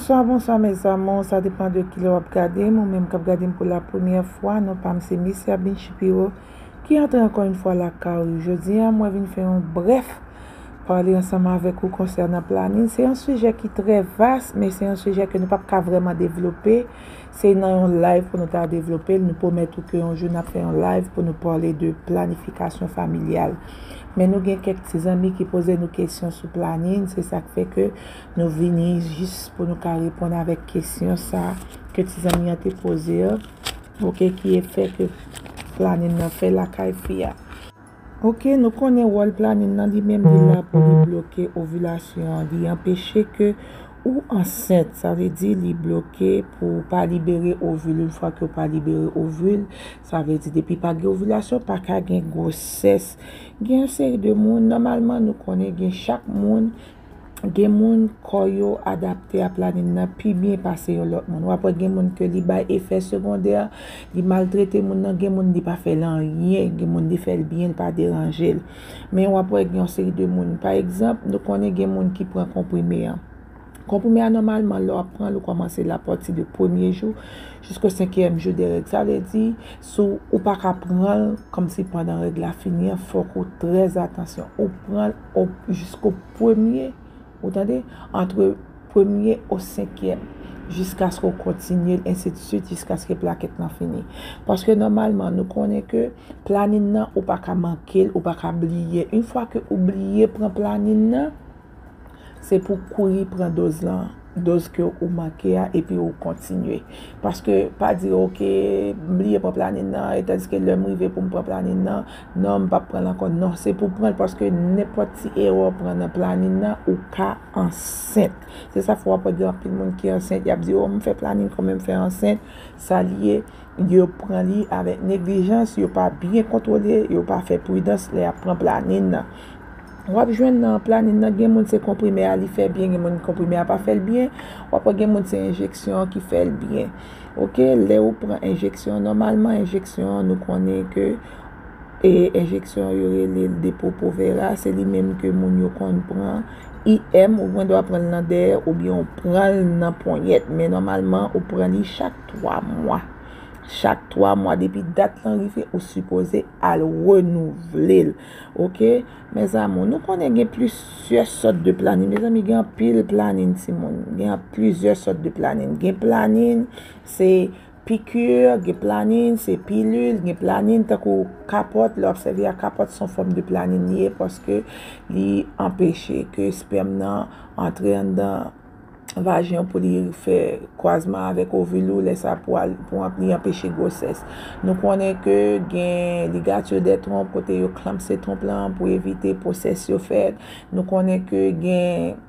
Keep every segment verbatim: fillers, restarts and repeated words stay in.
Bonswa, bonswa, mes amours. Sa depann de kilè w ap gade m. Ou menm k ap gade m pou la premyè fwa, non pa m se Miss Herbine Shapiro ki antre ankò yon fwa lakay ou. Jodi a, mwen vin fè yon brèf pale ansanm avèk ou konsènan planin. Se yon sijè ki trè vas, men se yon sijè ke nou p ap ka vrèman devlope. Se nan yon live pou nou ta devlope l. Nou pwomèt ou ke yon jou n ap fè yon live pou nou pale de planifikasyon familyal. Men nou gen kèk ti zanmi ki poze nou kesyon sou planin. Se sa k fè ke nou vini jis pou nou ka reponn avèk kesyon sa ke ti zanmi an te poze a. Oke, ki efè ke planin nan fè lakay fi a? Oke, nou konnen wòl planin nan li menm li la pou li bloke ovilasyon an, li anpeche ke ou ansent, sa vle di li bloke pou w pa libere ovil. Yon fwa ke w pa libere ovil, sa vle di depi pa gen ovilasyon, pa ka gen gwosès. Gen yon seri de moun, nòmalman nou konnen gen chak moun, gen moun kò yo adapte a planin nan pi byen pase yon lòt moun. W ap wè gen moun ke li bay efè segondè, li maltrete moun nan, gen moun li pa fè l anyen, gen moun li fè l byen, li pa deranje l. Men w ap wè gen yon seri de moun, pa egzanp, nou konnen gen moun ki pran konprime an. Konprime a, nòmalman, lè w ap pran l, ou kòmanse l apati de premye jou jisko senkyèm jou de règ. Sa vle di, si w pa ka pran l kòmsi pandan règ la fini an, fòk ou trè atansyon. Ou pran l o- jisko premye, ou tande, antre premye o senkyèm, jiskaske w kontinye l, ensidiswit, jiskaske plakèt lan fini. Paske nòmalman, nou konnen ke planin nan, ou pa ka manke l, ou pa ka bliye. Yon fwa ke ou bliye pran planin nan, se pou kouri pran doz lan, doz ke ou manke a, epi ou kontinye. Paske pa di, "Oke, m bliye pran planin nan, e tandiske lè m rive pou m pran planin nan, non, m p ap pran l ankò." Non, se pou pran l, paske nenpòt ti erè w pran nan planin nan, ou ka ansent. Se sa fè w ap wè gen anpil moun ki ansent, y ap di, "O, m fè planin, kòman m fè ansent?" Sa l ye, yo pran li avèk neglijans, yo pa byen kontwole, yo pa fè pridans lè y ap pran planin nan. W ap jwenn nan planin nan, gen moun se konprime a li fè byen, gen moun konprime a pa fè l byen. W ap wè gen moun se enjeksyon an ki fè l byen. Oke, lè ou pran enjeksyon, nòmalman enjeksyon an, nou konnen ke, e, enjeksyon an, yo rele l Depo-Provera, se li menm ke moun yo konn pran. I M, ou gen dwa pran l nan dèyè oubyen ou pran l nan ponyèt. Men nòmalman, ou pran li chak twa mwa. Chak twa mwa, depi dat lan rive, ou sipoze al renouvle l. Oke? Mes amours, nou konnen gen plizyè sòt de planin. Mezanmi, gen anpil planin, timoun. Gen plizyè sòt de planin. Gen planin, se piki, gen planin, se pilil, gen planin, tankou kapòt. Lè w ap sèvi ak kapòt, se yon fòm de planin li ye, paske li anpeche ke spèm nan antre anndan vajen w pou li fè kwazman avèk ovil ou, lè sa pou al, pou an- li anpeche gwosès. Nou konnen ke gen ligati dè twonp, kote yo klanpse twonp lan pou evite pwosès yo fèt. Nou konnen ke gen,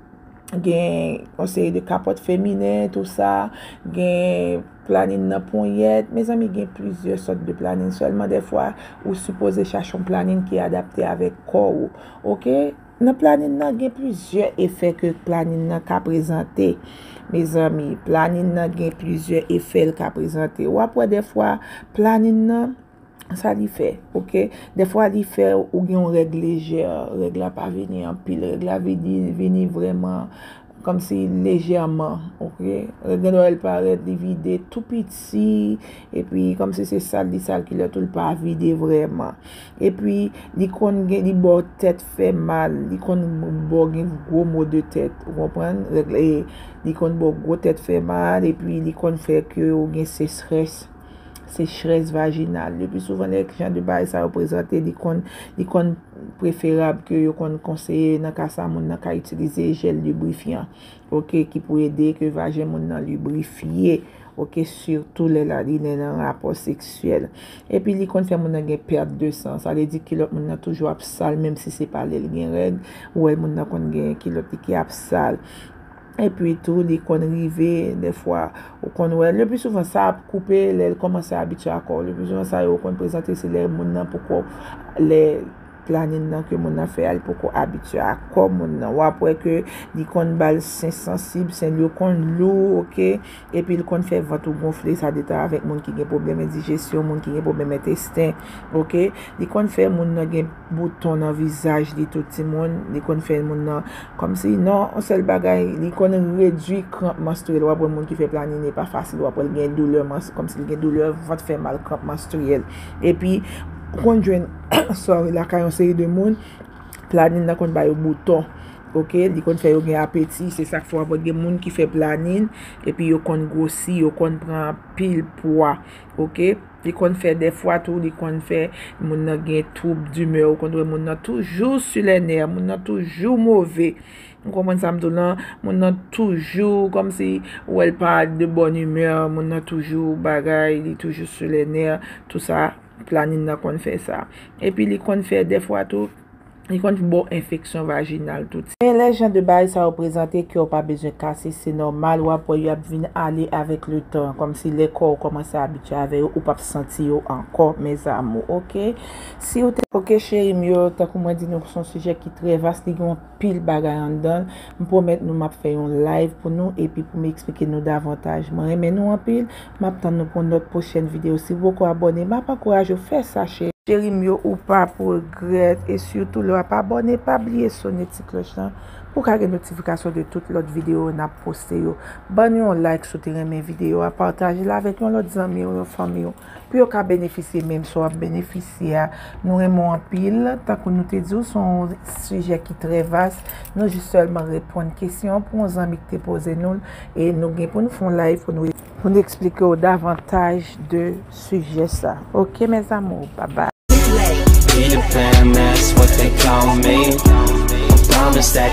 gen yon seri de kapòt feminen, tou sa, gen planin nan ponyèt. Mezanmi, gen plizyè sòt de planin. Sèlman dèfwa, ou sipoze chache yon planin ki adapte avèk kò ou. Oke? Nan planin nan, gen plizyè efè ke planin nan ka prezante. Mezanmi, planin nan gen plizyè efè l ka prezante. W ap wè dèfwa, planin nan, sa li fè, oke? Dèfwa, li fè ou gen yon règ lejè, règ la pa vini anpil, règ la vini, vini vrèman kòmsi lejèman, oke? Gen dwa l parèt, li vide tou piti, epi kòmsi se sal, li sal kilòt ou, l pa vide vrèman. Epi, li konn gen, li ba w tèt fè mal, li konn ba w gen gwo mo de tèt, ou konprann? Règ la, e, li konn ba w gwo tèt fè mal, epi li konn fè ke ou gen sechrès, sechrès vajinal. Le pli souvan, lè jan de bagay sa yo prezante, li konn, li konn preferab ke yo konn konseye, nan ka sa, moun nan ka itilize jèl librifyan, oke, ki pou ede ke vajen moun nan librifye, oke, sitou lè la, li nan rapò seksyèl. Epi li konn fè moun nan gen pèt de san, sa vle di kilòt moun nan toujou ap sal, menm si se pa lè l gen règ, ou wè moun nan konn gen kilòt li ki ap sal. Epi tou, li konn rive, dèfwa, ou konn wè, le pli souvan, sa ap koupe lè l kòmanse abitye a kò w. Le pli souvan, sa yo konn prezante, se lè moun nan poko, lè Planin nan ke moun nan fè a, li poko abitye a kò moun nan. W ap wè ke li konn ba l sen sansib, sen l yo konn lou, oke? Epi l konn fè vant ou gonfle, sa detan avèk moun ki gen pwoblèm endijesyon, moun ki gen pwoblèm entesten, oke? Li konn fè moun nan gen bouton nan vizaj li tou timoun, li konn fè moun nan kòmsi, non, yon sèl bagay, li konn redui kranp manstriyèl. W ap wè moun ki fè planin, e pa fasil, w ap wè l gen doulè, kòmsi l gen doulè vant fè mal, kranp manstriyèl. Epi, ou konn jwenn, sorry, lakay yon seri de moun, planin nan konn ba yo bouton. Oke, li konn fè yo gen apeti, se sa k fè w ap wè gen moun ki fè planin, epi yo konn gwosi, yo konn pran anpil pwa. Oke, li konn fè dèfwa tou, li konn fè moun nan gen twoub dimè, ou konn wè moun nan toujou sou lè nè, moun nan toujou move. Ou konprann sa m di w lan, moun nan toujou kòmsi ou wè l pa de bòn imè, moun nan toujou bagay, li toujou sou lè nè, tou sa, planin nan konn fè sa. Epi li konn fè dèfwa tou, li konn ba w enfeksyon vajinal tou. Men lè jan de bagay sa yo prezante, kè w pa bezwen kase, se nòmal, w ap wè y ap vin ale avèk le tan, kòmsi lè kò w kòmanse abitye avè yo, ou p ap santi yo ankò, mes amours, oke? Si w te, oke, cheri m yo, tankou mwen di nou, se yon sijè ki trè vas, li gen yon pil bagay anndan l. M pwomèt nou m ap fè yon live pou nou epi pou m eksplike nou davantaj. Mwen renmen nou anpil. M ap tann nou pou yon lòt pwochèn videyo. Si w poko abòne, m ap ankouraje w fè sa, cheri. Cheri m yo, ou p ap regrèt. E sitou lè w ap abòne, pa bliye sone ti klòch lan pou w ka gen notifikasyon de tout lòt videyo n ap poste yo. Ban nou yon like si w te renmen videyo a, pataje l avèk yon lòt zanmi w, yon fanmi w, pou yo ka benefisye menm sa w ap benefisye a. Nou renmen w anpil, tankou nou te di w, se yon sijè ki trè vas. Nou jis sèlman reponn kesyon pou yon zanmi ki te poze nou l, e nou gen pou nou fè yon live pou nou, pou nou eksplike w davantaj de sijè sa. Oke, mes amours, bye bye. Peter Pan, that's what they call me. I promise that